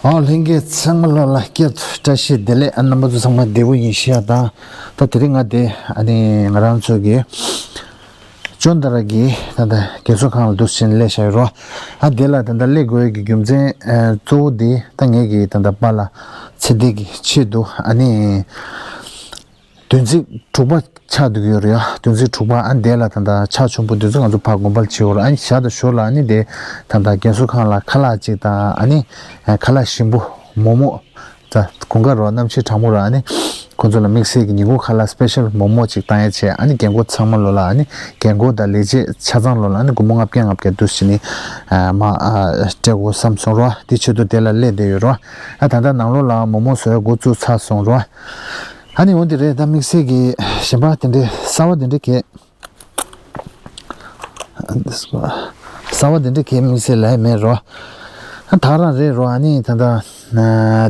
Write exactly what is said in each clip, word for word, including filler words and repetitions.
ཨོ་ལྷན་རྒྱས་ཚང་མ་ལོ་ལ་སྐྱབས་བཀྲ་ཤིས་བདེ་ལེགས། ཨ་རྣམ་པ་ཚོ་ཚང་མ་བདེ་པོ་ཡིན་ཤག་དང་། ད་དེ་རིང་ང་དེ་ཨ་ནི་ང་རང་ཚོ་གི་ཅོན་ཏ་ར་གི་ད་ལྟ་རྒན་གསོ་ཁང་ལ་འདུག་སེ་སླེབས་བཞག་ཡོད་རོ། ཨ་དེ་ལ་ད་ལྟ་སླེབས་དགོས་ཀྱི་རྒྱུ་མཚན་ཨ་གཙོ་བོ་དེ་ད་ངེད་ཀྱི་ད་ལྟ་པཱ་ལགས་ཚེ་འདས་ཀྱི་ཆེད་དུ་ཨ་ནི། བདུན་ཚིགས་དྲུག་པ་ཆགས་འདུག་ཡོད་རེད་ཡ། བདུན་ཚིགས་དྲུག་པ་ཨ་ནི་དེ་ལ་ད་ལྟ་ཕྱག་མཆོད་འབུལ་དུས་ཚོད་ང་ཚོ་ཕར་དགོན་པར་བྱེད་འོ་ར། ཨ་ནི་ཞག་དང་ཞོར་ལ་ཨ་ནི་དེ་ད་ལྟ་རྒན་གསོ་ཁང་ལ་ཁ་ལག་ཅིག་དང་ཨ་ནི་ཁ་ལག་ཞིམ་པོ་མོག་མོག་ད་དགུན་ཁ་རོ་གནམ་གཤིས་གྲང་མོ་ར། ཨ་ནི་ཁོང་ཚོ་ལ་དམིགས་བསལ་གྱི་ཉིན་གུང་ཁ་ལག་སི་པེ་ཤལ་མོག་མོག་ཅིག་བཏང་ཡ་བྱས། ཨ་ནི་རྒན་རྒོན་ཚང་མ་ལོ་ལ་ཨ་ནི་རྒན་རྒོན་དང་ལས་བྱེད་ཆ་ཚང་ལོ་ལ་ཨ་ནི་སྒོར་མོ་ལྔ་བརྒྱ་ལྔ་བརྒྱ་འདུག་སེ་ནི་མར་སྤྲད་དགོས་བསམ་སོང་རོ། དེ་ཆེད་དུ་དེ་ལ་སླེབས་བསྡད་ཡོད་རོ། ཨ་ད་ལྟ་ནང་ལོགས་ལ་མོག་མོག་བཟོ་ཡ་འགོ་བཙུགས་ཚར་སོང་རོ། ཨ་ནི་འོ་འདི་རེད། ད་དམིགས་བསལ་གྱི་གཞན་པ་དེ་འདྲའི་གསར་བ་དེ་འདྲ་གས། གསར་བ་དེ་འདྲ་གས་དམིགས་བསལ་ལས་མེད་རོ། ཨ་ད་རང་རེད་རོ། ཨ་ནི་ད་ལྟ་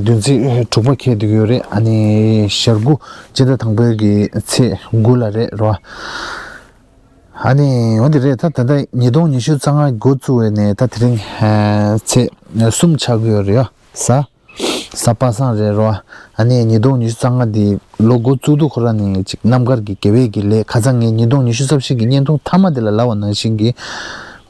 བདུན་ཚིགས་དྲུག་པ་འཁེལ་འདུག་ཡོད་རེད། ཨ་ནི་ཞག་དགུ་སྤྱི་ཟླ་དང་པོའི་གི་ཚེས་དགུ་ལ་རེད་རོ། ཨ་ནི་འོ་འདི་རེད། ད་ད་ལྟ་ཉིས་སྟོང་ཉི་ཤུ་རྩ་ལྔ་འགོ་བཙུགས་པ་ནས་ད་དེ་རིང་ཚེས་གསུམ་ཆགས་ཀྱི་ཡོད་རེད་ཡ། གཟའ། གཟའ་པ་སངས་རེད་རོ། ཨ་ནི་ཉིས་སྟོང་ཉི་ཤུ་རྩ་ལྔ་འདི་ལོ་འགོ་བཙུགས་དུས་ཁོ་རང་ནས་ཅིག་རྣམ་དཀར་གྱི་དགེ་བའི་གི་ལས། ཁ་སང་ངས་ཉིས་སྟོང་ཉི་ཤུ་རྩ་བཞི་གི་བརྙན་ཐུང་མཐའ་མ་དེ་ལ་ལབ་པ་ནང་བཞིན་གྱི་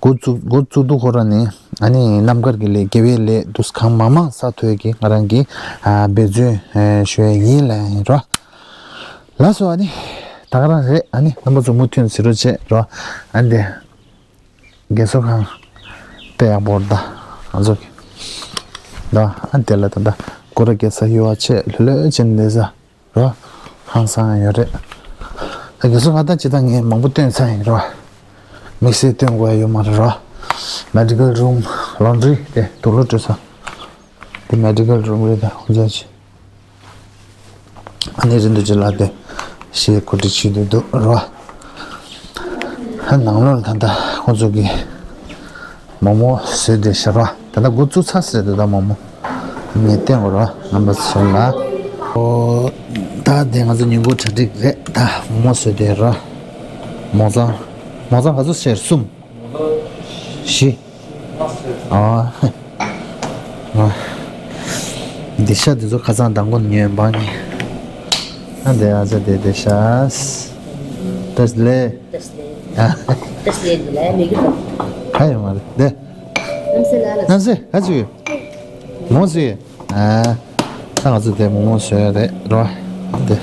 འགོ་བཙུགས་འགོ་བཙུགས་དུས་ཁོ་རང་ནས་ཨ་ནི་རྣམ་དཀར་གྱི་ལས་དགེ་བའི་ལས་འདུག་གང་མང་མང་བསགས་ཐུབ་ཀྱི་ང་རང་གིས་འབད་བརྩོན་ཞུ་ཡ་ཡིན་ལབ་ཡིན་རོ། ལགས་སོ། ཨ་ནི་ད་ག་རང་རེད། ཨ་ནི་རྣམ་པ་ཚོ་མུ་མཐུད་གཟིགས་རོགས་བྱེད་རོ། ཨ་ནི་དེ། རྒན་གསོ་ཁང་དཔེ་ཡག་པོ་རེད་ད། ང་ཚོ་གི་ད་ཨ་དེ་ལ་ད་ད་སྒོ་ར་རྒྱག་ས་ཡོད་པ་བྱས་ལྷོད་ལྷོད་བྱས་ནས་བསྡད་ས་རོ། ཧང་སང་ཡོད་རེད། ད་རྒན་གསོ་ཁང་ད་ཇི་ལྟར་ངས་མང་པོ་སྟོན་ཚར་ཡིན་རོ། དམིགས་བསལ་སྟོན་དགོས་ཡ་ཡོད་མ་རེད་རོ། མེ་ཌི་ཀལ་རུམ། ལོན་ཌི་རི། དེ་དུག་ལོག་སྤྲོད་ས། དེ་མེ་ཌི་ཀལ་རུམ་རེད་ད། ཧུ་ཛ་ཅི། ཨ་ནི་རིན་དུ་ཅི་ལ་དེ་ཞེས་གོ་སྒྲིག་བྱེད་དུ་འདུག་རོ། ཨ་ནང་ལོགས་ལ་ད་ལྟ་ཁོང་ཚོ་གིས་མོག་མོག་བཟོས་ཏེ་བཞག་རོ། ད་ལྟ་འགོ་བཙུགས་ཚར་ཟེར་དུས་ད་མོག་མོག་ངས་བསྟན་དགོས་རོ། རྣམ་པ་ཚོ་ལ། ཨོ། ད་དེ་ང་ཚོ་ཉིན་གུང་གྲ་སྒྲིག་རེད་ད། མོག་མོག་བཟོས་ཏེ་རོ། མོག་ཚང་། མོག་ཚང་ག་ཚོད་བཤད། གསུམ། བཞི། ཨ། ཨ། འདི་ཤ་འདི་ཚོ་ཁ་སང་མདང་དགོང་ཉོས་འབངས་ཀྱིས། ཨ་འདི་ཨ་ཅག་འདི་འདི་ཤ། ཏེས་ལེ། ཏེས་ལེ། ཨ། ཏེས་ལེ་འདི་ལ་མི་གི་ཏོ། ཁ་ཡོད་མ་རེད་འདི། ནམ་སེ་ལ་ལ། ནམ་སེ་ཧ་ཅི་ཡོད། མོ་སི། ཨ། ད་ང་ཚོ་དེ་མོག་མོག་བཟོས་རེད་རོ། འདི།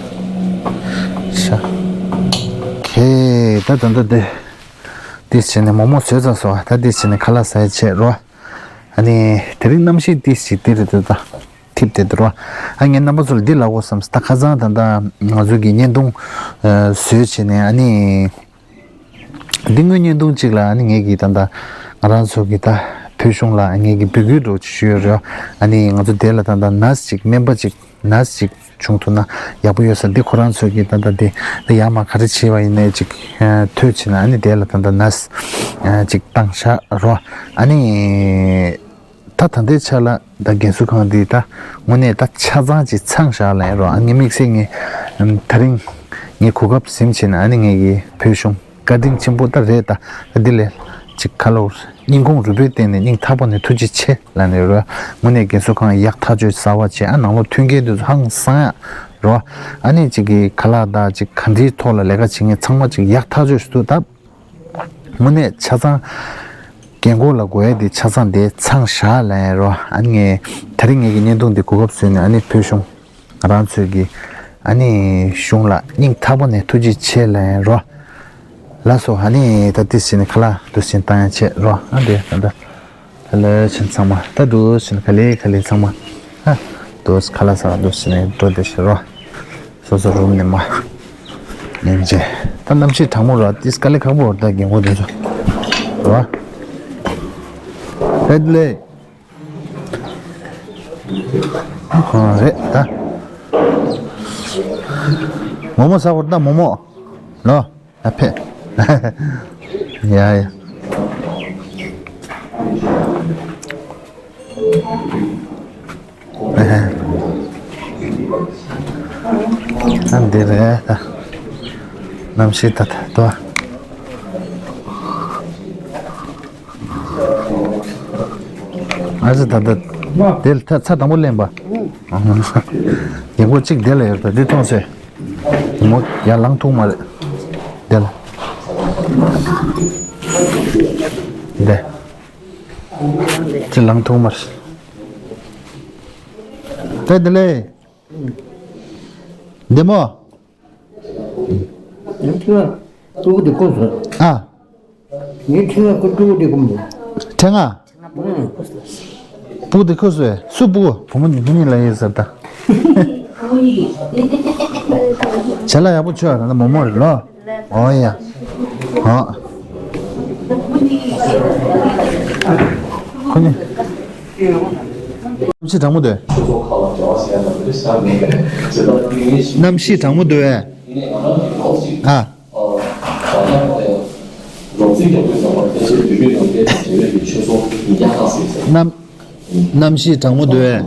ཤ། ཁེ། ད་ད་ད་འདི། ཏིས་བྱས་ནས་མོག་མོག་བཟོས་ཚར་སོང་། ད་ཏིས་བྱས་ནས་ཁ་ལག་ཟ་ཡ་བྱེད་རོ། ཨ་ནི་དེ་རིང་གནམ་གཤིས་ཏིས་ཅིག་དེ་རེད་འདུག་ད། ཐིབས་དེ་འདུག་རོ། ཨ་ངས་རྣམ་པ་ཚོ་ལ་འདི་ལབ་དགོས་བསམ། ད་ཁ་སང་ད་ད་ང་ཚོ་གི་བརྙན་ཐུང་བཟོས་བྱས་ནས་ཨ་ནི། འདི་སྔོན་བརྙན་ཐུང་གཅིག་ལ་ཨ་ནི་ངས་ཀྱི་ད་ད་ང་རང་ཚོ་གི་ད་བོད་གཞུང་ལ་ངས་ཀྱི་འབོད་སྐུལ་འདྲ་ཅིག་ཞུས་ཡོད་རེད། ཨ་ནི་ང་ཚོ་དེ་ལ་ད་ད་ནར་སི་ཅིག་སྨན་པ་ཅིག་ནར་སི་ཅིག་བྱུང་ཐུབ་ན་ཡག་པོ་ཡོད་ས། འདི་ཁོ་རང་ཚོས་ཀྱིས་ད་ལྟ་དེ་ད་ཡར་མར་ག་རེ་བྱས་པ་ཡིན་ནའི་ཅིག་ཐོས་བྱས་ན་ཨ་ནི་དེ་ལ་ད་ལྟ་ནར་སི་ཅིག་བཏང་བཞག་རོ། ཨ་ནི་ད་ད་ལྟའི་ཆ་ལ་ད་རྒན་གསོ་ཁང་འདི་ད་དངོས་གནས་ད་ཆ་ཚང་ཅིག་ཚང་བཞག་ལབ་ཡིན་རོ། ཨ་ནི་དམིགས་བསལ་ངས་ད་རིང་ངས་གོ་སྐབས་ཟིན་བྱས་ན་ཨ་ནི་ངས་ཀྱི་བོད་གཞུང་བཀའ་དྲིན་ཆེན་པོ་ད་རེད་ད། ད་འདི་ལས་ཅིག་ཁ་ལོ་སྙིང་ཁོང་རུས་པའི་གཏིང་ནས་སྙིང་ཐག་པ་ནས་ཐུགས་རྗེ་ཆེ་ལབ་ནས་རོ། དངོས་གནས་རྒན་གསོ་ཁང་ཡག་ཐག་ཆོད་གསར་བ་བྱས། ཨ་ནང་ལོགས་མཐུན་རྐྱེན་དེ་ཚོ་ཧང་སང་ཡག་རོ། ཨ་ནི་ཅིག་གི་ཁ་ལག་ད་ཅིག་ག་འདྲའི་ཐོག་ལ་ལས་ཀ་བྱེད་མཁན་ཚང་མ་ཅིག་ཡག་ཐག་ཆོད་ཞིག་འདུག་ད་དངོས་གནས་ཆ་ཚང་རྒན་གོག་ལ་དགོས་ཡ་དེ་ཆ་ཚང་དེ་ཚང་བཞག་ལབ་ཡ་རོ། ཨ་ནི་ངས་ད་རིང་ངས་ཀྱི་བརྙན་ཐུང་འདི་གོ་སྐབས་བཟོས་ནས་ཨ་ནི་བོད་གཞུང་ང་རང་ཚོས་ཀྱི་ཨ་ནི་གཞུང་ལ་སྙིང་ཐག་པ་ནས་ཐུགས་རྗེ་ཆེ་ལབ་ཡ་རོ། ལགས་སོ། ཨ་ནི་ད་ཏིས་བྱས་ནས་ཁ་ལག་འདུག་སེ་བཏང་ཡ་བྱེད་རོ། ཨ་འདི་ད་ལྟ་ད་ལོས་ཕྱིན་ཚང་མ་ད་འདུག་སེ་ཁ་ལེ་ཁ་ལེ་ཚང་མ་ཨ་འདུག་ཁ་ལག་ཟ་འདུག་སེ་ནས་འགྲོ་བསྡད་ཤག་རོ། སོ་སོ་རུམ་ནས་མར་ཉིན་བྱེད། ད་གནམ་གཤིས་གྲང་མོ་ར་ཏིས་དཀའ་ལས་ཁག་པོ་རེད་ད་རྒན་གོག་དེ་ཚོ་རོ། ཧེད་ལེ། ཨ་རེད་ད། མོག་མོག་ཟ་དགོས་ད་མོག་མོག་ལོ། ཨ་ཕེ། ཡ་ཡ། ཨ་འདི་རེད་ད། གནམ་གཤིས་ད་ད་དོ། ཨ་ཙི་ད་ལྟ་ དེ་ལ་ཚར་དང་པོ་ལེན་པ། ཡིན་གོ་གཅིག་དེ་ལ་ཡོད་པ་འདི་མཐོང་ཚེ། མོ་ཡར་ལངས་ཐུབ་མ་རེད། དེ་ལ། དེ། ཅི་ལངས་ཐུབ་མ་རེད། དེ་དེ་ལས། བདེ་མོ། ངའི་ཕྲེང་བ་སྤུ་གུ་དེ་བསྐུམས་སོང་། ཨ། ངའི་ཕྲེང་བ་སྤུ་གུ་དེ་བསྐུམས་སོང་། ཕྲེང་བ། ཨང་། སྤུ་གུ་དེ་བསྐུམས་སོང་། སུ་སྤུ་གུ། བུ་མོ་ཉི་མ་གཉིས་ལ་ཡིན་ཟེར་ད། བྱས་ལ་ཡག་པོ་བྱོས། ད་ལྟ་མོག་མོག་རེད་ལོ། ཨོ་ཡ། ཨོ། ཁོ་གཉིས། གནམ་གཤིས་གྲང་མོ་འདུག་གནམ་གཤིས་གྲང་མོ་འདུག་ཨེ། ཨ། གནམ། གནམ་གཤིས་གྲང་མོ་འདུག་ཨེ།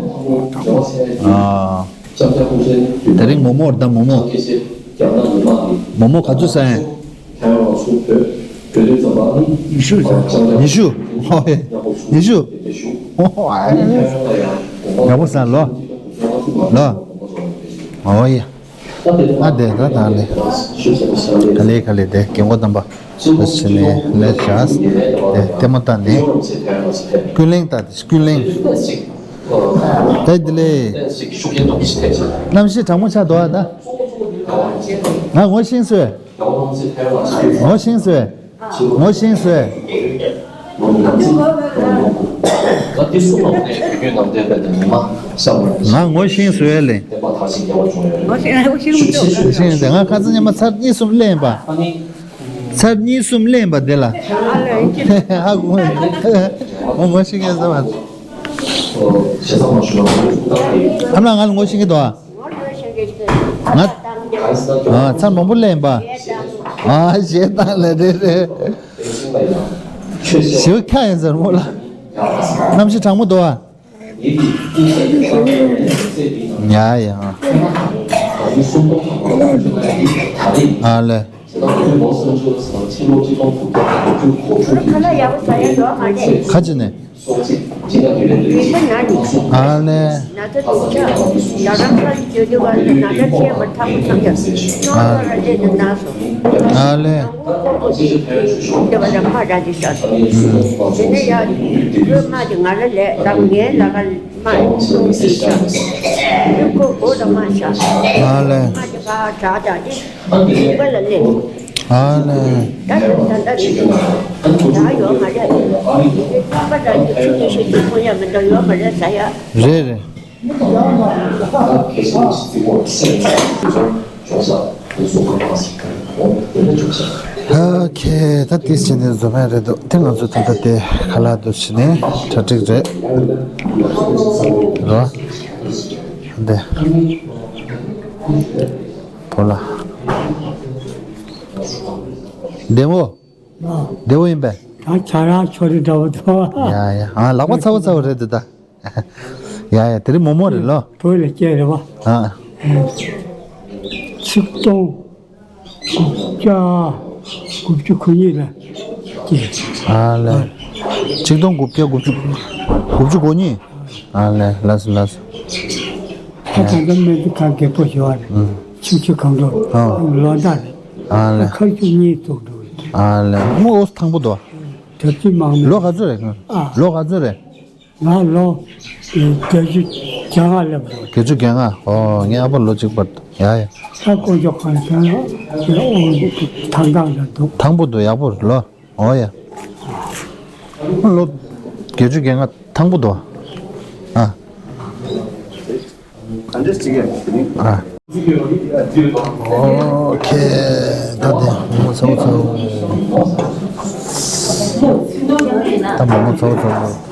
ཨ། དེ་རིང་མོག་མོག་རེད་ད་མོག་མོག་མོག་མོག་ག་ཚོད་ཟ་ཡིན། ཉི་ཤུ། ཉི་ཤུ། ཉི་ཤུ། ཡག་པོ་ཟ་ལོ། ལོ། ཨོ་ཡ། ཨ་དེ་ད་ད་ལེ། ག་ལེ་ག་ལེ་དེ་རྒན་གོག་དམ་པ། དེ་ཕྱི་ནས་ལས་བྱ། དེ་ལྟད་མོ་ལྟ་ནས། ཀུན་གླེང་ལྟ་དེ་ཀུན་གླེང་། དེ་དེ་ལས། གནམ་གཤིས་གྲང་མོ་ཆགས་འདུག་ཨ་ད། ང་ངོ་ཤེས་སོང་། ངོ་ཤེས་སོང་། ངོ་ཤེས་སོང་། ང་ངོ་ཤེས་སོང་ལེ། ཤེས་ང་ཁ་ཚ་ཉི་མ་ཚར་གཉིས་གསུམ་ལེན་པ། ཚར་གཉིས་གསུམ་ལེན་པ་དེ་ལ། ཧ་གོ། ངོ་ཤེས་མཁན་ཟེར་བ། ཨ་མ་ལགས་ང་ལ་ངོ་ཤེས་ཀྱི་འདུག་ཨ། ང་། ཨ། ཚར་མང་པོ་ལེན་པ། ཨ། ཞེ་སྡང་ལ་རེད་རེད། ཞེ་པོ་ཁ་ཡིན་ཟེར་མོ་ལ། གནམ་གཤིས་གྲང་མོ་འདུག་ཨ། ཡ་ཡ། ཨ་ལེ། ཁ་ཅིག་ནས། ཨ་ལེ། ཨ་ལེ། ཨ་ལེ། ཨ་ལེ། ད་ད་ད་ད་ད་ཡོད་མ་རེད། ཡིན་གྱི་རྟག་པར་ད་ཉི་ཤུ་ཉི་ཤུ་ཡོད་མ་རེད་ཟེར་ཡ། རེད་རེད། ཨ་ཁེ་ད་དེ་བྱས་ནས་བཟོ་མེད་རེད་འདུག་དེ་ང་ཚོ་ད་ལྟ་དེ་ཁ་ལག་འདུག་བྱས་ནས་གྲ་སྒྲིག་རེད། རོ། འདི། བོ་ལ། བདེ་མོ། བདེ་བོ་ཡིན་པས། ད་ཁྱེད་རང་ཆོ་རི་འདྲ་བོ་འདུག་ཡ་ཡ། ཨ། ལག་པ་ཚ་བོ་ཚ་བོ་རེད་འདུག་ད། ཡ་ཡ། དེ་རིང་མོག་མོག་རེད་ལོ། བོད་ལ་སྐྱེས་རེད་བ། ཨ། ཆིག་སྟོང་དགུ་བརྒྱ་དགུ་བཅུ་གོ་གཉིས་ལ་སྐྱེས། ཨ་ལེ། ཆིག་སྟོང་དགུ་བརྒྱ་དགུ་བཅུ། དགུ་བཅུ་གོ་གཉིས། ཨ་ལེ། ལགས་སོ་ལགས་སོ། ད་ད་ལྟ་སྨན་རྩིས་ཁང་རྒད་པོ་ཞིག་བ་རེད། ཨུམ། ཆུ་བཞི་སྒང་དྲུག་ཨ། ལོ་ཟླ་རེད། ཨ་ལེ། ཁ་ཆུ་གཉིས་ཐུག་འགྲོ་རེད། ཨ་ལེ། དངུལ་ཨོ་ཐང་པོ་དོ། གྲབས་ཅི་མང་མེད། ལོ་ག་ཚོད་རེད། ཨ། ལོ་ག་ཚོད་རེད། ང་ལོ་བརྒྱད་ཅུ་གྱ་ལྔ་སླེབས་འགྲོ། བརྒྱད་ཅུ་གྱ་ལྔ། ཨོ། ངའི་ཨ་ཕ་ལོ་གཅིག་བར་དུ། ཡ་ཡ། ད་དཀོན་མཆོག་གང་ཡིན་ཨོ་ཐང་ཐང་ལ་འདུག་ཐང་པོ་དོ། ཡག་པོ་རེད་ལོ། ཨོ་ཡ། ལོ་བརྒྱད་ཅུ་གྱ་ལྔ་ཐང་པོ་འདུག་ཨ། ག་འདྲས་ཅིག་ཡ་དེ་ནི། ཨ། ཨོ་ཁེ། ད་དེ་མོག་མོག་ཚ་བོ་ཚ་བོ། ད་མོག་མོག་ཚ་བོ་ཚ་བོ།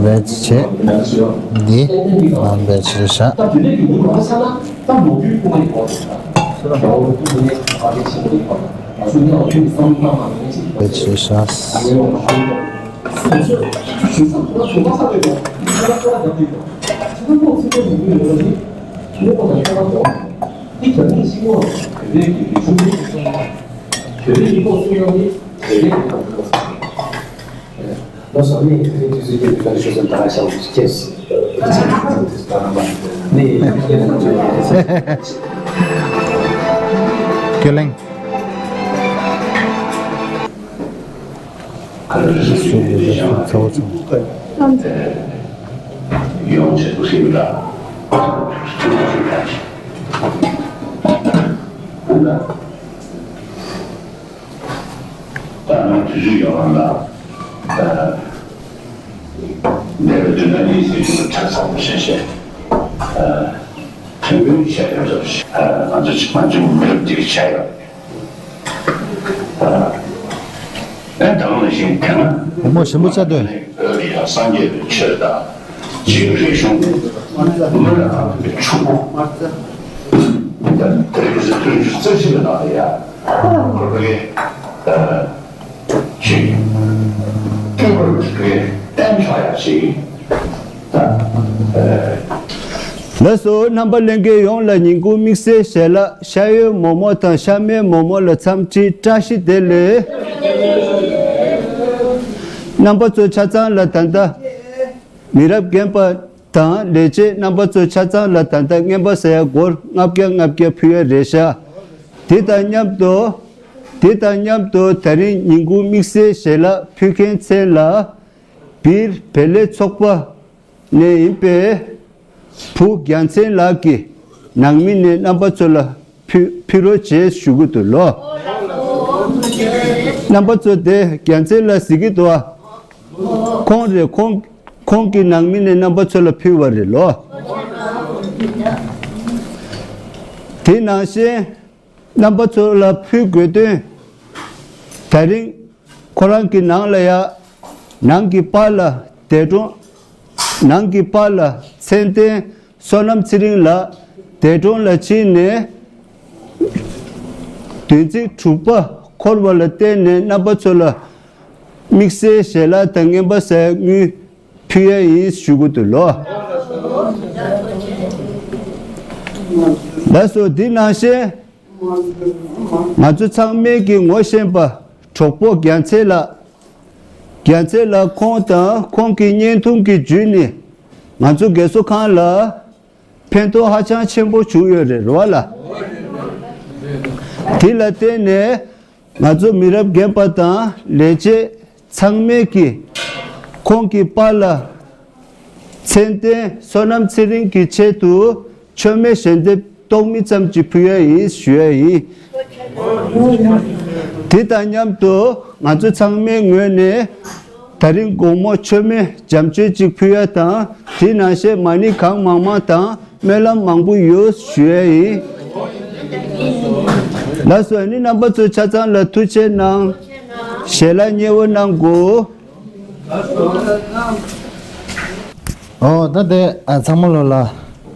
བེད་བྱེད། འདི་ང་བེད་བྱེད་བཞག་བེད་བྱེད་བཞག་བོད་ཀྱི་ཆུ་བོ་གསུམ་ལ་བོད་རིགས་ཀྱི་ལྐོག་གསོད་གཡོག་ནི་བོད་རིགས་ཀྱི་ལྐོག་གསོད། ལོ་སོ་ནི་དེ་རིང་དུས་ཚོད་སྐྱེལ་དུས་ཀ་ཤོད་ཙམ་ད་ང་ཤ་བོ་སྐྱེས་སི། ནི་ཁས་ལེན། ཡོངས་ཆེད་དུ་ཞིག་ལ། ད་ནང་དུས་ཚོད་ཡོང་བ་ལ། འདས་པའི་བདུན་ཕྲག་གཉིས་ཙམ་གྱི་ཆ་ཚང་བ་བཤད་བཤད། ཐོན་པའི་བཤད་ཡོད་ཚོད་ང་ཚོ་ང་ཚོའི་མི་རབས་འདིར་བྱས་ཡོད། ཨེ་ད་ག་ནང་བཞིན་དེ་སྔ་བུ་མོ་ཞིམ་པོ་བཅའ་སྡོད། བོད་ཡ་སངས་རྒྱས་པའི་ཆོས་དང་། རྗེའི་རིག་གཞུང་། མི་ལ་ཕན་པའི་ཕྱུག་པོ། ད་དེ་རིང་གཟའ་སྤྱོད་བཅུ་རྩ་བཞི་པའི་ནང་ལ་ཡ། ཁོ་རེ་ཅིག་ཁྱད་པར་རེ་བསྟན་ཆོག་ཡ་ཅིག་ལགས་སོ། རྣམ་པ་ལྷན་རྒྱས་ཡོངས་ལ་ཉིན་གུང་དམིགས་བསལ་ཞལ་ལག་ཤ་ཡོས་མོག་མོག་དང་ཤ་མེད་མོག་མོག་ལ་འཚམས་འདྲི་བཀྲ་ཤིས་བདེ་ལེགས། རྣམ་པ་ཚོ་ཆ་ཚང་ལ་ད་ལྟ་མི་རབས་རྒན་པ་དང་ལས་བྱེད་རྣམ་པ་ཚོ་ཆ་ཚང་ལ་ད་ལྟ་རྔན་པ་ཟ་ཡ་སྒོར་ལྔ་བརྒྱ་ལྔ་བརྒྱ་ཕུལ་ཡ་རེད་ཤག་དེ་དང་མཉམ་དུ། དེ་དང་མཉམ་དུ་ད་རིང་ཉིན་གུང་དམིགས་བསལ་ཞལ་ལག་ཕུལ་མཁན་མཚན་ལ། སྦིར་བེ་ལེ་ཚོགས་པ་ནས་ཡིན་པའི་བུ་རྒྱལ་མཚན་ལགས་ཀྱིས་ནང་མི་ནས་རྣམ་པ་ཚོ་ལ་ཕུལ་ཕུལ་རོགས་བྱེད་ཞུ་གི་འདུག་ལོ། རྣམ་པ་ཚོ་དེ་རྒྱལ་མཚན་ལགས་གཟིགས་ཀྱི་འདུག་ཨ། ཁོང་རེད། ཁོང་ཁོང་གིས་ནང་མི་ནས་རྣམ་པ་ཚོ་ལ་ཕུལ་བ་རེད་ལོ། དེ་ནང་བཞིན། རྣམ་པ་ཚོ་ལ་ཕུལ་དགོས་དོན། ད་རིང་ཁོ་རང་གི་ནང་ལ་ཡ། ནང་གི་པཱ་ལགས་འདས་གྲོངས། ནང་གི་པཱ་ལགས་མཚན་ལྡན་བསོད་ནམས་ཚེ་རིང་ལགས་འདས་གྲོངས་ལ་ཕྱིན་ནས། བདུན་ཚིགས་དྲུག་པ་འཁོར་བ་ལ་བརྟེན་ནས་རྣམ་པ་ཚོ་ལ་དམིགས་བསལ་ཞལ་ལག་དང་རྔན་པ་ཟ་ཡ་དངུལ་ཕུལ་ཡ་ཡིན་ཞུ་གི་འདུག་ལོ། ལགས་སོ། འདི་ནང་བཞིན། ང་ཚོ་ཚང་མས་ཀྱི་ངོ་ཤེས་པ་གྲོགས་པོ་རྒྱལ་མཚན་ལགས། རྒྱལ་མཚན་ལགས་ཁོང་དང་ཁོང་གི་བརྙན་ཐུང་གི་བརྒྱུད་ནས་ང་ཚོ་རྒས་གསོ་ཁང་ལ་ཕན་ཐོགས་ཧ་ཅང་ཆེན་པོ་བྱུང་ཡོད་རེད་རེད་བ་ལ། དེ་ལ་བརྟེན་ནས་ང་ཚོ་མི་རབས་རྒན་པ་དང་ལས་བྱེད་ཚང་མས་ཀྱི་ཁོང་གི་པཱ་ལགས་མཚན་ལྡན་བསོད་ནམས་ཚེ་རིང་གི་ཆེད་དུ་མཆོད་མེ་ཞལ་འདེབས་ཏོག་མི་ཙམ་གྱིས་ཕུལ་ཡ་ཡིན་ཞུ་ཡ་ཡིན། དེ་དང་མཉམ་དུ་ང་ཚོ་ཚང་མའི་ངོས་ནས་ད་རིང་དགོང་མོ་མཆོད་མེ་འཇམ་མཆོད་ཅིག་ཕུལ་ཡ་དང་དེ་ནང་བཞིན་མ་ཎི་གང་མང་མང་དང་སྨོན་ལམ་མང་པོ་ཡོད་ཞུ་ཡ་ཡིན། ལགས་སོ། ཨ་ནི་རྣམ་པ་ཚོ་ཆ་ཚང་ལ་ཐུགས་རྗེ་གནང་། ཞལ་ལག་མཉེས་པོ་གནང་དགོས། ཨོ་ད་དེ་ཨ་ཚང་མ་ལོ་ལ་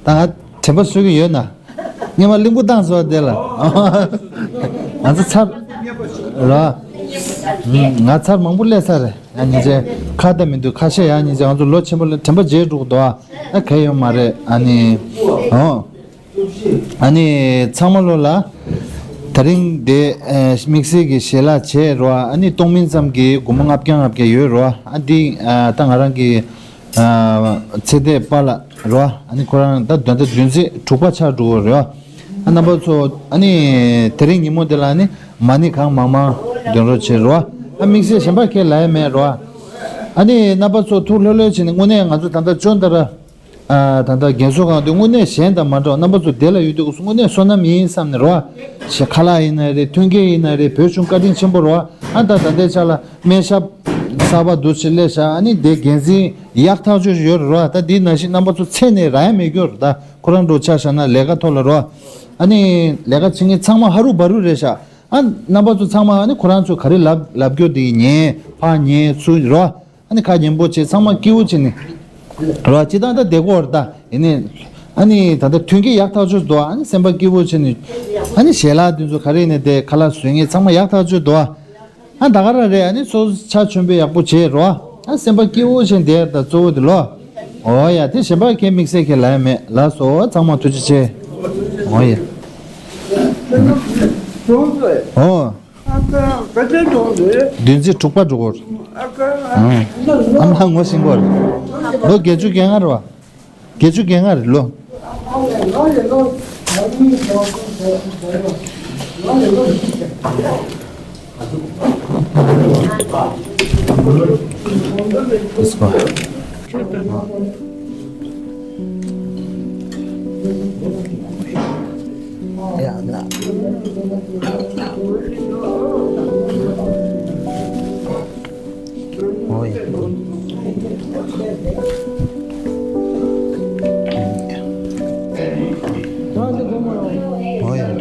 ད་ང་དྲན་པ་གསོས་ཀྱི་ཡོད་ན། སྔོན་མ་གླིང་བུ་བཏང་སོ་དེ་ལ། ང་ཚོ་ཚར་ར། ང་ཚར་མང་པོ་སླེབས་ཚར་རེད། ཡང་སྙིང་རྗེ་ཁ་བརྡ་མི་འདུག་ཁ་ཤས་ཡང་སྙིང་རྗེ་ང་ཚོ་ལོ་ཆེན་པོ་ལ་དྲན་པ་བརྗེད་འགྲོ་གི་འདུག་ཨ། ད་གལ་ཡོད་མ་རེད་ཨ་ནི། ཨོ། ཨ་ནི་ཚང་མ་ལོ་ལ། ད་རིང་དེ་དམིགས་བསལ་གྱི་ཞལ་ལག་བྱས་རོ་ཨ་ནི་སྟོང་མིན་ཙམ་གྱི་སྒོར་མོ་ལྔ་བརྒྱ་ལྔ་བརྒྱ་ཡོད་རོ་ཨ་འདི་ད་ང་རང་གི་ཚེ་འདས་པཱ་ལགས་རོ་ཨ་ནི་ཁོ་རང་ད་ད་ལྟ་བདུན་ཚིགས་དྲུག་པ་ཆགས་འགྲོ་གི་རེད་ཨ། རྣམ་པ་ཚོ་ཨ་ནི་དེ་རིང་ཉིན་མོ་དེ་ལ་ཨ་ནི་མ་ཎི་གང་མང་མང་འདོན་རོགས་བྱེད་རོ་ཨ། དམིགས་བསལ་གཞན་པ་ཁས་ལ་ཡ་མེད་རོ་ཨ། ཨ་ནི་རྣམ་པ་ཚོ་ཐུགས་ལྷོད་ལྷོད་བྱས་ནས་དངོས་གནས་ང་ཚོ་ད་ལྟ་ཅོ་འདི་ར། ད་ལྟ་རྒན་གསོ་ཁང་དུ་དངོས་གནས་གཞན་དང་མ་འདྲ་བ་རྣམ་པ་ཚོ་དེ་ལ་ཡོད་དུས་དངོས་གནས་བསོད་ནམས་ཡིན་བསམ་ནས་རོ། ཞེས་ཁ་ལག་ཡིན་ན་རེད་མཐུན་རྐྱེན་ཡིན་ན་རེད་བོད་གཞུང་བཀའ་དྲིན་ཆེན་པོ་རོ། ཨ་ད་ད་ལྟའི་ཆ་ལ་སྨན་ཞབས་གསར་པ་འདུག་ཅེས་སླེབས་བཞག་ཨ་ནི་དེ་འགན་འཛིན་ཡག་ཐག་ཆོད་ཡོད་རོ། ད་འདི་ནང་བཞིན་རྣམ་པ་ཚོ་ཚེ་ནས་རག་ཡ་མེད་རྒྱུ་རེད་ད་ཁོ་རང་འགྲོ་ཆ་བཞག་ན་ལས་ཀ་ཐོག་ལ་རོ། ཨ་ནི་ལས་ཀ་བྱེད་མཁན་ཚང་མ་ཧ་རུ་བ་རུ་རེད་ཤག་ཨ་རྣམ་པ་ཚོ་ཚང་མ་ཨ་ནི་ཁོ་རང་ཚོ་ག་རེ་ལབ་ལབ་རྒྱུ་དེ་ཉན་ཕ་ཉན་ཚུ་རོ། ཨ་ནི་ཁ་ཉན་པོ་བྱེད་ཚང་མ་སྐྱིད་པོ་བྱེད་ནི། རོ་སྤྱི་བཏང་ད་བདེ་གོ་ར་ད་ཡིན་ནི། ཨ་ནི་ད་ལྟ་མཐུན་རྐྱེན་ཡག་ཐག་ཆོད་འདུག་ཨ་ནི་སེམས་པ་སྐྱིད་པོ་བྱེད་ནི། ཨ་ནི་ཞལ་ལག་དེ་ཚོ་ག་རེ་ནས་དེ་ཁ་ལག་བཟོས་ངེས་ཚང་མ་ཡག་ཐག་ཆོད་འདུག་ཨ་ད་ག་ར་རེད་ཨ་ནི་སོ་སོ་ཆ་ཆོན་པོ་ཡག་པོ་བྱེད་རོ། ཨ་སེམས་པ་སྐྱིད་པོ་བྱེད་བསྡད་ད་གཙོ་བོ་དེ་ལོ། ཨོ་ཡ་དེ་གཞན་པ་ཁས་དམིགས་བསལ་ཁས་ལ་ཡ་མེད་ལ་སོ་ཚང་མ་ཐུགས་རྗེ་ཆེ། ཨོ་ཡ། ཨོ། བདུན་ཚིགས་དྲུག་པ་འགྲོ་གོ། ཨ་མ་ངོ་ཤེས་གོ། ལོ་བརྒྱད་ཅུ་གྱ་ལྔ་རེད་བ། བརྒྱད་ཅུ་གྱ་ལྔ་རེད་ལོ། ཨོ་ཡ། ཨོ་ཡ།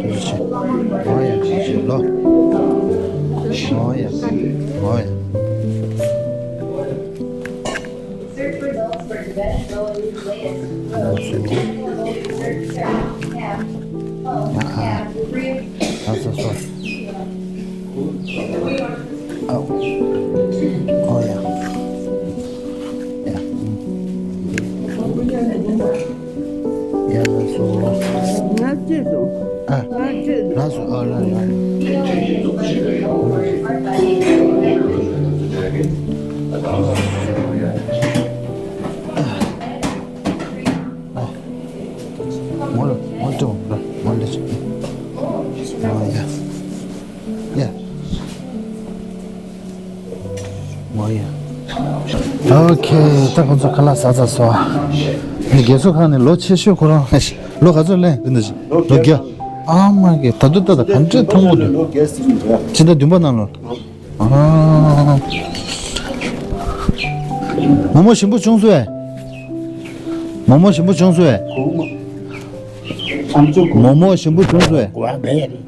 ཐུགས་རྗེ་ཆེ། ཨོ་ཡ། ཐུགས་རྗེ་ཆེ་ལོ། ཨོ་ཡ། ཨོ་ཡ། ཨ་སུ། ཨ་ཨ། ཨ་སོ་སོ། ཨའོ། ཨོ་ཡ། ཡ། ཡ་ལགས་སོ། ང་ཚོས་སོ། ཨ། ང་ཚོས་སོ། ལགས་སོ། ཨ་ལ་ལ། ཨ། ཨ། མོ་ལ་མོ་ལ་ཏོ་ལ་མོ་ལ་ཅི། ཨ་ཡ། ཡ། མོ་ཡ། ཨོ་ཁེ། ད་ཁོང་ཚོ་ཁ་ལག་ཟ་ཚར་སོང་ཨ། ནི་རྒས་གསོ་ཁང་ནས་ལོ་ཆེ་ཤོས་ཁོ་རང་ཨེ་ཤི། ལོ་ག་ཚོད་ལེན་རིན་ད་ཅི། ལོ་བརྒྱ། ཨ་མ་གི་ད་དུང་ལྟ་ད་ག་འདྲས་ཐང་པོ་འདུག་ཕྱི་ཟླ་བདུན་པ་ནང་ལོ། ཨ། མོ་མོ་ཞིམ་པོ་བྱུང་སོང་ཨེ། མོ་མོ་ཞིམ་པོ་བྱུང་སོང་ཨེ། མོ་མོ་ཞིམ་པོ་བྱུང་སོང་ཨེ།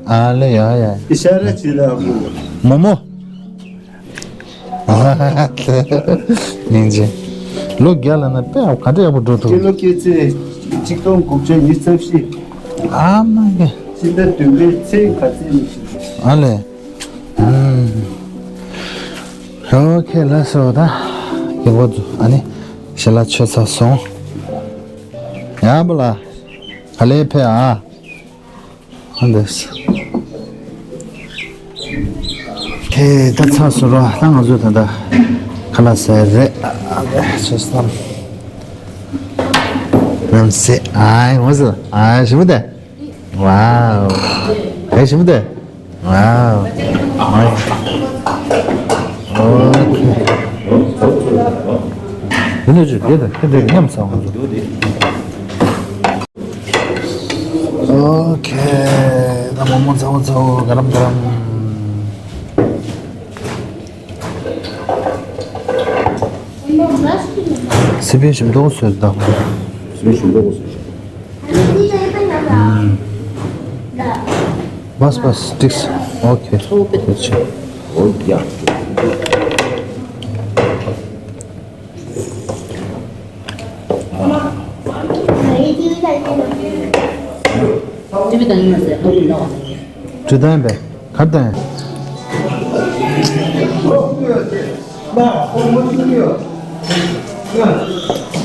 ཨ་ལེ་ཡ་ཡ། མོ་མོ། སྙིང་རྗེ། ལོ་བརྒྱ་ལ་ན་དཔེ་ག་འདྲ་ཡག་པོ་འགྲོ་ཐུབ། སྤྱི་ལོ་སྐྱེས་ཚེས་གཅིག་སྟོང་དགུ་བརྒྱ་ཉི་ཤུ་རྩ་བཞི། ཨ་མ་གི། ཕྱི་ཟླ་བདུན་པའི་ཚེས་ག་ཚོད་ནས་བྱུང་། ཨ་ལེ། ཨུམ། ཨོ་ཁེ་ལགས་སོ། ད་རྒན་གོག་ཚོ་ཨ་ནི་ཞལ་ལག་མཆོད་ཚར་སོང་། ཡ་བུ་ལ། ག་ལེར་ཕེབས་ཨ། ཨ་འདི། ཁེ་ད་ཚར་སོང་རོ། ད་ང་ཚོ་ད་ལྟ་ཁ་ལག་ཟས་རེད། ཨ་ཨ་ཆོས་སམ། རམ་སེ་ཨའི་ངོ་སོ་ཨའི་ཞིམ་པོ་དེ། ཝའོ། ཨའི་ཞིམ་པོ་དེ། ཝའོ། ཨའི། ཨོ་ཁེ། འདི་ནས་ཅིག་དེ་དང་དེ་འདྲ་མཉམ་ཟ་ང་ཚོ། ཨོ་ཁེ། ད་མོག་མོག་ཚ་བོ་ཚ་བོ་ག་རམ་ག་རམ། སི་པན་ཞིམ་མདོག་བཟོས་དང་། སི་པན་ཞིམ་མདོག་བཟོས་ཤིང་། ཨུམ། བས་བས་འགྲིགས། ཨོ་ཁེ། ཐུགས་རྗེ་ཆེ། ཨོ་ཡ། ཇུ་དང་པས་གར་དང་།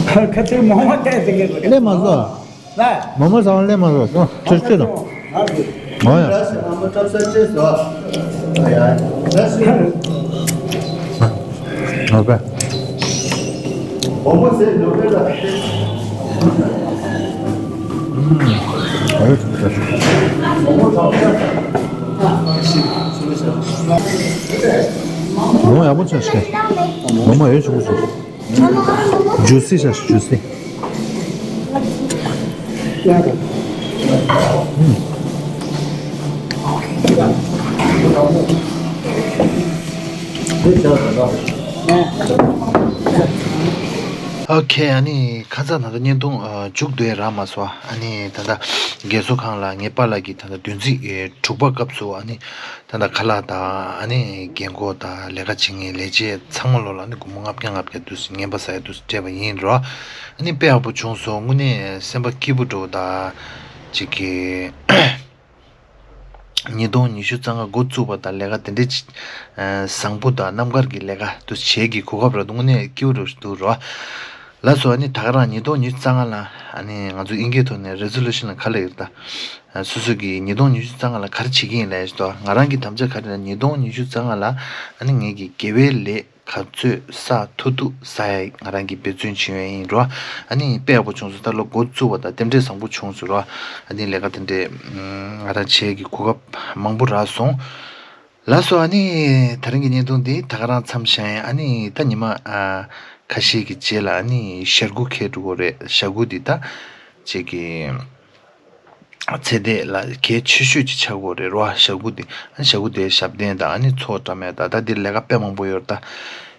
ཁ་ཁ་ཚིག་མང་བ་བལྟས་ཟིན་གི་འདུག་ལས་མ་བཟོ། མོ་མོ་ཟ་བ་ལས་མ་རོ་སོ་ཆུ་ཆུ་དང་། ཨོ་ཡ། ཨོ་པེ། མོ་ཡག་པོ་ཆགས་ཤག་མོ་མོ་ཡོད་ཆུང་ཆུང་། ཇུ་སི་ཤ་ཇུ་སི། ཨོ་ཁེ། ཨ་ནི་ཁ་སང་ད་ལྟ་བརྙན་ཐུང་ཨ་མཇུག་བསྡུ་ཡ་རག་མ་སོང་། ཨ་ནི་ད་ལྟ་རྒས་གསོ་ཁང་ལ་ངའི་པཱ་ལགས་ཀྱིས་ད་ལྟ་བདུན་ཚིགས་ཨེ་དྲུག་པ་སྐབས་སུ་ཨ་ནི། ད་ལྟ་ཁ་ལག་དང་ཨ་ནི་རྒན་གོག་དང་ལས་ཀ་བྱེད་མཁན་ལས་བྱེད་ཚང་མ་ལོ་ལ་ཨ་ནི་སྒོར་མོ་ལྔ་བརྒྱ་ལྔ་བརྒྱ་དུ་ངན་པ་ཟ་ཡ་དུ་སྤྲད་པ་ཡིན་རོ། ཨ་ནི་དཔེ་ཡག་པོ་བྱུང་སོང་། དངོས་གནས་སེམས་པ་སྐྱིད་པོ་འགྲོ། ད་ཅིག་གི་ཉིས་སྟོང་ཉི་ཤུ་རྩ་ལྔ་འགོ་བཙུགས་པ་དང་ལས་ཀ་དེ་འདྲའི་ཅིག་བཟང་པོ་དང་རྣམ་དཀར་གྱི་ལས་ཀ་དུ་བྱེད་ཀྱི་གོ་སྐབས་རག་འདུག་དངོས་གནས་སྐྱིད་པོ་འགྲོ་འདུག་རོ། ལགས་སོ། ཨ་ནི་ད་ག་རང་ཉིས་སྟོང་ཉི་ཤུ་རྩ་ལྔ་ལ་ཨ་ནི་ང་ཚོ་དབྱིན་སྐད་ཐོག་ནས་resolution་ལ་ག་རེ་ལབ་ཀྱི་རེད་ད། སོ་སོ་གི་ཉིས་སྟོང་ཉི་ཤུ་རྩ་ལྔ་ལ་ག་རེ་བྱེད་ཀྱི་ཡིན་ལབ་ཡ་ཞིག་འདུག་ང་རང་གི་དམ་བཅའ་ག་རེ་ལབ་ན་ཉིས་སྟོང་ཉི་ཤུ་རྩ་ལྔ་ལ་ཨ་ནི་ངེད་ཀྱི་དགེ་བའི་ལས་ག་ཚོད་བསགས་ཐུབ་ཐུབ་བསགས་ཡ་ང་རང་གིས་འབད་བརྩོན་བྱེད་ཡ་ཡིན་རོ། ཨ་ནི་དཔེ་ཡག་པོ་བྱུང་སོང་། ད་ལོ་འགོ་བཙུགས་པ་དང་རྟེན་འབྲེལ་བཟང་པོ་བྱུང་སོང་རོ། ཨ་ནི་ལས་ཀ་དེ་འདྲས་ང་རང་བྱེད་ཀྱི་གོ་སྐབས་མང་པོ་རག་སོང་། ལགས་སོ། ཨ་ནི་དེ་རིང་གི་བརྙན་ཐུང་འདི་ད་ག་རང་མཚམས་བཞག་ཡིན། ཨ་ནི་ད་ཉི་མ་ཨ་ཁ་ཤས་ཀྱི་རྗེས་ལ་ཨ་ནི་ཞྭ་གུ་འཁེལ་འགྲོ་གི་རེད། ཞྭ་གུ་འདི་ད་ཅིག་གི་ཚེ་འདས་ལ་གལ་ཆེ་ཤོས་ཅིག་ཆགས་ཀྱི་རེད་རོ། ཞྭ་གུ་འདི་ཨ་ནི་ཞྭ་གུ་འདིའི་ཞབས་བརྟན་དང་ཨ་ནི་ཚོགས་འདྲ་མེད་ད་ད་འདིར་ལས་ཀ་དཔེ་མང་པོ་ཡོད་རེད་ད།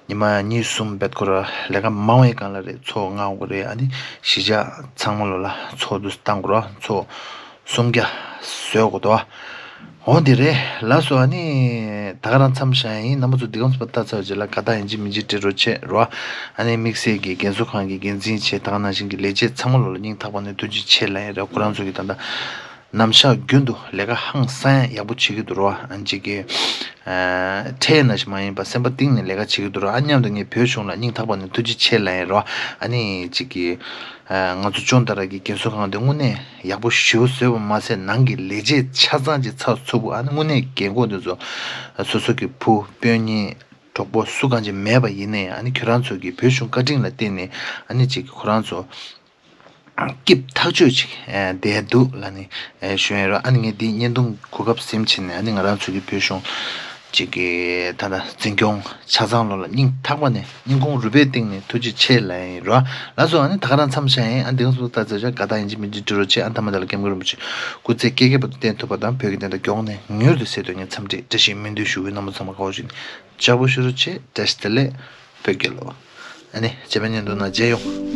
ཉི་མ་གཉིས་གསུམ་བེད་ཁོ་ར་ལས་ཀ་མང་བའི་སྒང་ལ་རེད་ཚོགས་མངགས་དགོས་རེད། ཨ་ནི་གཞིས་ཆགས་ཚང་མ་ལོ་ལ་ཚོགས་འདུ་བཏང་དགོས་ར་ཚོགས་སུམ་བརྒྱ་བཟོས་དགོས་དོ། འོ་འདི་རེད། ལགས་སོ། ཨ་ནི་ད་ག་རང་མཚམས་བཞག་ཡིན། རྣམ་པ་ཚོ་འདི་གམ་སུ་པ་ལྟ་ཚར་རྗེས་ལ་དགའ་རྟགས་ཡིན་གཅིག་མིན་གཅིག་སྤྲད་རོགས་བྱེད་རོ། ཨ་ནི་དམིགས་བསལ་གྱི་རྒན་གསོ་ཁང་གི་འགན་འཛིན་བྱས་ད་ག་ནང་བཞིན་གྱི་ལས་བྱེད་ཚང་མ་ལོ་ལ་སྙིང་ཐག་པ་ནས་ཐུགས་རྗེ་ཆེ་ལབ་ཡིན་ར། ཁོ་རང་ཚོ་གི་ད་ལྟ་ནམ་ཞག་རྒྱུན་དུ་ལས་ཀ་ཧང་སང་ཡག་པོ་བྱེད་ཀྱི་འདུག་རོ། ཨ་ནི་ཅིག་གི་ཨ་ཁྲལ་ནང་བཞིན་མ་ཡིན་པ་སེམས་པ་གཏིང་ནས་ལས་ཀ་བྱེད་ཀྱི་འདུག་ར། ཨ་མཉམ་དུ་ངས་བོད་གཞུང་ལ་སྙིང་ཐག་པ་ནས་ཐུགས་རྗེ་ཆེ་ལབ་ཡིན་རོ། ཨ་ནི་ཅིག་གི་ཨ་ང་ཚོ་ཅོན་ཏ་ར་གི་རྒན་གསོ་ཁང་དེ་དངོས་གནས་ཡག་པོ་ཞེ་པོ་བཟོས་པ་མ་ཟད་ནང་གི་ལས་བྱེད་ཆ་ཚང་གི་ཚགས་ཚུད་པོ། ཨ་ནི་དངོས་གནས་རྒན་གོག་འདི་ཚོ་སོ་སོ་གི་བུ་སྤུན་གཉེན་གྲོགས་པོ་སུ་གང་ཅི་མེད་པ་ཡིན་ནའི་ཨ་ནི་ཁྱོད་རང་ཚོ་གི་བོད་གཞུང་བཀའ་དྲིན་ལ་བརྟེན་ནས་ཨ་ནི་ཅིག་ཁོ་རང་ཚོ་སྐྱིད་ཐག་ཆོད་ཅིག་ཨ་བསྡད་འདུག་ལབ་ནས་ཨ་ཞུ་ཡིན་རོ། ཨ་ནི་ངས་འདི་བརྙན་ཐུང་གོ་སྐབས་ཟིན་བྱས་ནས་ཨ་ནི་ང་རང་ཚོ་གི་བོད་གཞུང་ཅིག་གི་ད་ལྟ་འཛིན་སྐྱོང་ཆ་ཚང་ལོ་ལ་སྙིང་ཐག་པ་ནས་སྙིང་ཁོང་རུས་པའི་གཏིང་ནས་ཐུགས་རྗེ་ཆེ་ལབ་ཡིན་རོ། ལགས་སོ། ཨ་ནི་ད་ག་རང་མཚམས་བཞག་ཡིན། ཨ་འདི་ག་སོ་ལྟ་ཚར་ཆ་དགའ་རྟགས་ཡིན་གཅིག་མིན་གཅིག་སྤྲད་རོགས་བྱེད། ཨ་མཐའ་མ་དེ་ལ་ཀེམ་ཀ་རིན་པོ་ཆེ་སྐུ་ཚེ་བསྐལ་བརྒྱའི་བར་དུ་བརྟན་ཐུབ་པ་དང་བོད་ཀྱི་བདེན་མཐའ་མགྱོགས་ནས་མྱུར་དུ་གསལ་དོན་ངས་འཚམས་འདྲི་བཀྲ་ཤིས་སྨོན་འདུན་ཞུ་གི། རྣམ་པ་ཚང་མ་དགའ་བ་བཞིན་ལྕགས་པོ་ཞུ་རོགས་བྱེད། བཀྲ་ཤིས་བདེ་ལེགས། བོད་རྒྱལ་ལོ། ཨ་ནི་རྗེས་མའི་བརྙན་ཐུང་ནང་མཇལ་ཡོང་།